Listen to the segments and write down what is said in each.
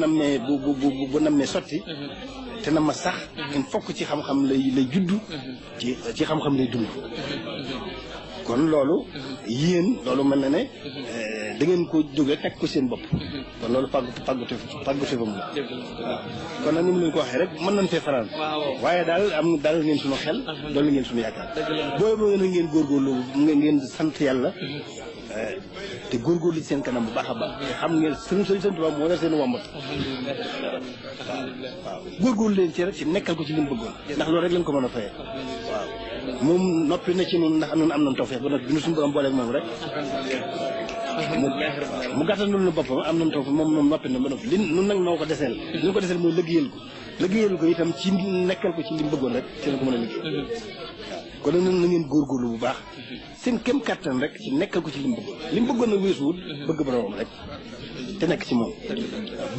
nammee bu nammee sotti te na ma sax il faut que ci xam-xam lay juddu ci xam-xam lay dund kon loolu yéen loolu mel na ne da ngeen ko jóge teg ko seen bopp kon loolu fàggute fa mu la waaw kon nag ni mu leen ko waxee rek mën nañ fee faral waaye daal ngeen suñu xel doolu ngeen suñu yaakaar boobu na ngeen góorgóorlu ngeen sant yàlla te góorgóorlu ci seen kanam bu baax a baax te xam ngeen seen tubaab moo yor seen wàmbat waaw góorgóorlu leen ci rek ci nekkal ko ci li mu bëggoon ndax loolu rek lañ ko mën a fayee waaw moom noppi na ci noonu ndax ñun am nañ tawfeex ba noppi bi ñu suñu borom booleeg moom rek mu gàttal loolu boppam am nañ tawfeex moom noppi na ba noppi li nun nag noo ko deseel li ñu ko deseel mooy liggéeyal ko itam ci nekkal ko ci li mu bëggoon rek ci la ko mën a liggéey waaw kon nag na ngeen góorgóorlu bu baax seen kem kàttan rek ci nekkal ko ci li mu bëggoon nag weesuwul bëgg boromam rek te nekk ci moom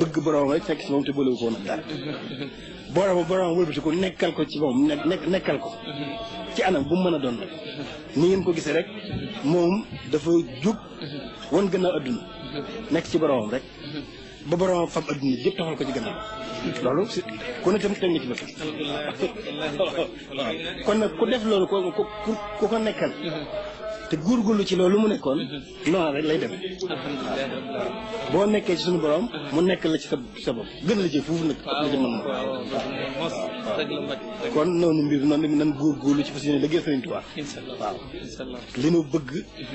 bëgg boromam rek nekk ci moom te boolewu ko woon ak dara boromam wëlbati ko nekkal ko ci moom nekkal ko ci anam bu mu mën a doon rek ni ngeen ko gisee rek moom dafa jóg wan gannaaw adduna nekk ci boromam rek ba boromam fab adduna yëpp taxal ko ci gannaaw loolu ku ne tam teg nga ci bët waaw kon nag ku def loolu ku ko nekkal te góorgóorlu ci loolu mu nekkoon noonu rek lay demee boo nekkee ci suñu borom mu nekk la ci sa bopp gën la ci foofu nag la ci mën kon noonu mbir noonu nan góorgóorlu ci fas yéene liggéey Sëriñ Tuubaa waaw li nu bëgg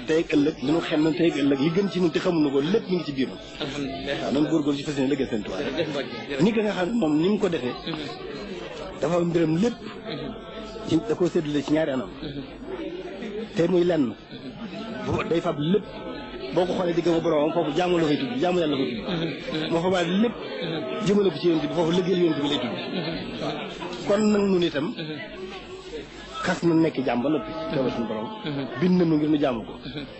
tey ak ëllëg li nu xem nañ tey ak ëllëg li gën ci ñun te xamuñu ko lépp mi ngi ci biir waaw nan góorgóorlu ci fas yéene liggéey Sëriñ Tuubaa ni nga xam ne moom ni mu ko defee dafa mbiram lépp ci da koo séddale ci ñaari anam te muy lenn day fab lépp boo ko xoolee digg ma boromam foofu jaamu la koy tudd jaamu yàlla la koy tudd moo fa baat lépp jëmale ko ci yonent bi foofu liggéeyal yonent bi lay tudd waaw kon nag nun itam xas na nekk jaam ba noppi teewal suñu borom bind nañu ngir nu jaamu ko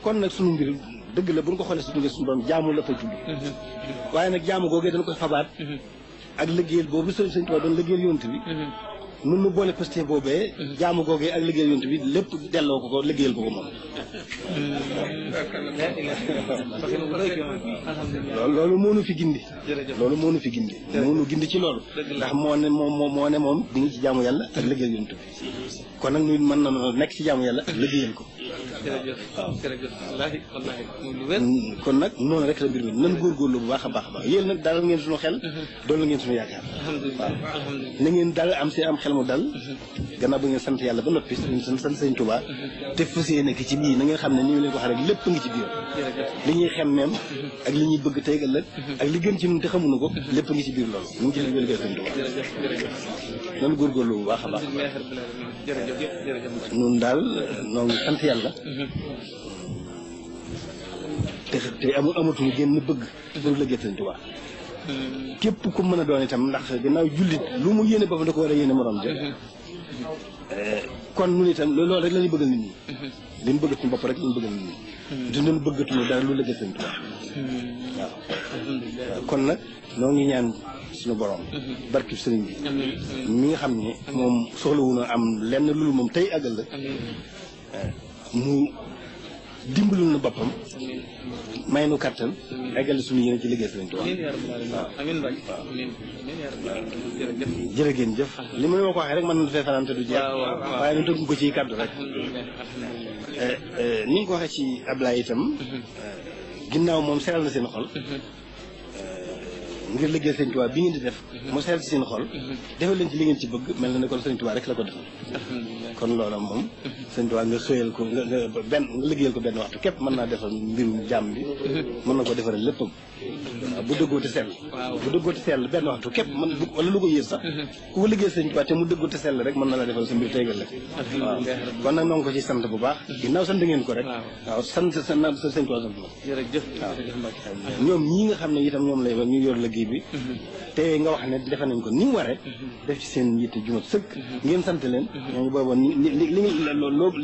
kon nag suñu mbir dëgg la bu ñu ko xoolee suñu ngir suñu borom jaamu la fay tudd waaye nag jaamu googee dañ koy fabaat ak liggéeyal boobu Sëriñ Tuubaa doon liggéeyal yonent bi nun nu boole posté boobee jaamu googee ak liggéeyal yonent bi lépp delloo ko liggéeyal ko moom loolu moo nu fi gindi moo nu gindi ci loolu ndax moo ne moom di ngi ci jaamu yàlla ak liggéeyal yonent bi kon nag ñun mën na nekk ci jaamu yàlla ak liggéeyal ko kon nag noonu rek la mbir mi nan góorgóorlu bu baax a baax yéen nag dalal ngeen suñu xel doon la ngeen suñu yaakaar waaw na ngeen dal am xel mu dal gannaaw ba ngeen sant yàlla ba noppi sant Sëriñ Tuubaa te fas yéene nekk ci biir na ngeen xam ne ni ñu leen ko waxee rek lépp ngi ci biir li ñuy xem même ak li ñuy bëgg tey ëllëg ak li gën ci ñun te xamuñu ko lépp ngi ci biir loolu ñu ngi ci liggéey Sëriñ Tuubaa nan góorgóorlu bu baax a baax ñun daal noo ngi sant yàlla te amatuñu génn bëgg pour liggéey Sëriñ Tuubaa képp ku mën a doon itam ndax gannaaw jullit lu mu yéene boppam da ko war a yéene morom ja kon ñun itam loolu rek la ñuy bëggal nit ñi li ñu bëgg suñu bopp rek la ñu bëggal nit ñi te ñun bëggatuñu dara lu liggéey Sëriñ Tuubaa waaw kon nag noo ngi ñaan suñu borom barki sëriñ bi mi nga xam ne moom soxlawuñu am lenn loolu moom tey àggal la mu dimbalu na boppam may nu kàttan eggale suñu yéene ci liggéey Sëriñ Tuubaa waaw jërë ngeen jëf li ma ko waxee rek mën na fee fanaan te du jeex waaye ñu tëgg ko ci kàddu rek ni nga ko waxee ci Ablaye itam ginnaaw moom seral na seen xol ngir liggéey Sëriñ Tuubaa bi ngeen di def mu seral ci seen xol defal leen ci li ngeen ci bëgg mel na ne kon Sëriñ Tuubaa rek la ko defal kon loola moom Sëriñ Tuubaa nga sóyal ko nga liggéeyal ko benn waxtu képp mën naa defal mbirum jàmm bi mën na ko defaral léppam bu dëggoo te sell benn waxtu képp man wala lu ko yées sax ku ko liggéey Sëriñ Tuubaa te mu dëggoo te sell rek mën na la defal sa mbir tegal la waaw kon nag noo ngi ko ci sant bu baax ginnaaw sant ngeen ko rek waaw sant sa Sëriñ Tuubaa sant la jërëjëf waaw ñoom ñii nga xam ne itam ñoom lay ñu yor liggéey bi te nga wax ne defe nañ ko ni mu waree def ci seen yitte jumat sëkk ngeen sant leen ñooñu booba li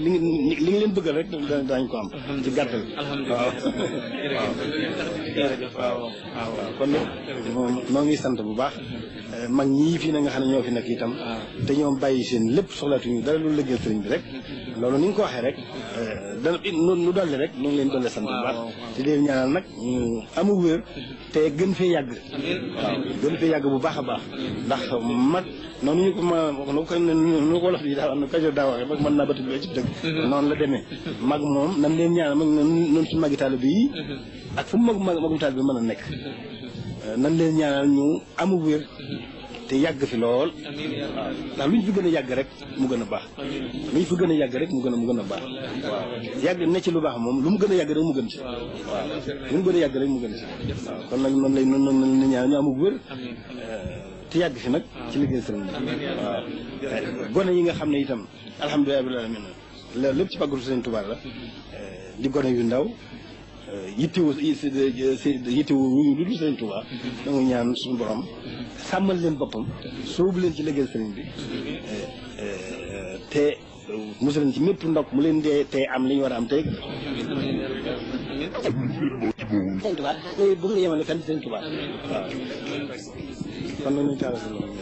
ngi leen bëggal rek daañu ko am ci gàttal waaw kon moom noo ngi sant bu baax mag ñii fii na nga xam ne ñoo fi nekk itam te ñoom bàyyi seen lépp soxlaatuñu dara lu liggéeyal sëriñ bi rek loolu ni nga ko waxee rek dana nu dolli rek ñu ngi leen dolli sant bu baax te leen ñaanal nag ñu amu wér te gën fee yàgg waaw gën fee yàgg bu baax a baax ndax mag noonu ñu ko nu ko wolof yi daal am na kajoor daa waxee mag mën naa batib ci dëgg noonu la demee mag moom nan leen ñaanal mag noonu suñu magi taalibe yi ak fu mu magum taalibe bi mën a nekk nan leen ñaanal ñu amu wér te yàgg fi lool waaw ndax lu ñu fi gën a yàgg rek mu gën a baax lu ñu fi gën a yàgg rek mu gën a baax waaw yàgg ne ci lu baax moom lu mu gën a yàgg rek mu gën ci waaw lu mu gën a yàgg rek mu gën ci waaw kon nag noonu lay noonu la ñaan ñu amul wér te yàgg fi nag ci liggéey sëriñ bi waaw gone yi nga xam ne itam alhamdulilah rabbil alamin la lépp ci pàggatu sëriñ Tuubaa la di gone yu ndaw yittewu ñu lu dul sëriñ Tuubaa da nga ñaan suñu borom sàmmal leen boppam soobu leen ci liggéey sëriñ bi te musal leen ci mépp ndok mu leen dee tey am li ñu war a am tey sëriñ Tuubaa léegi bëgg nga yemale fenn sëriñ Tuubaa waaw kon nag ñu taala si loolu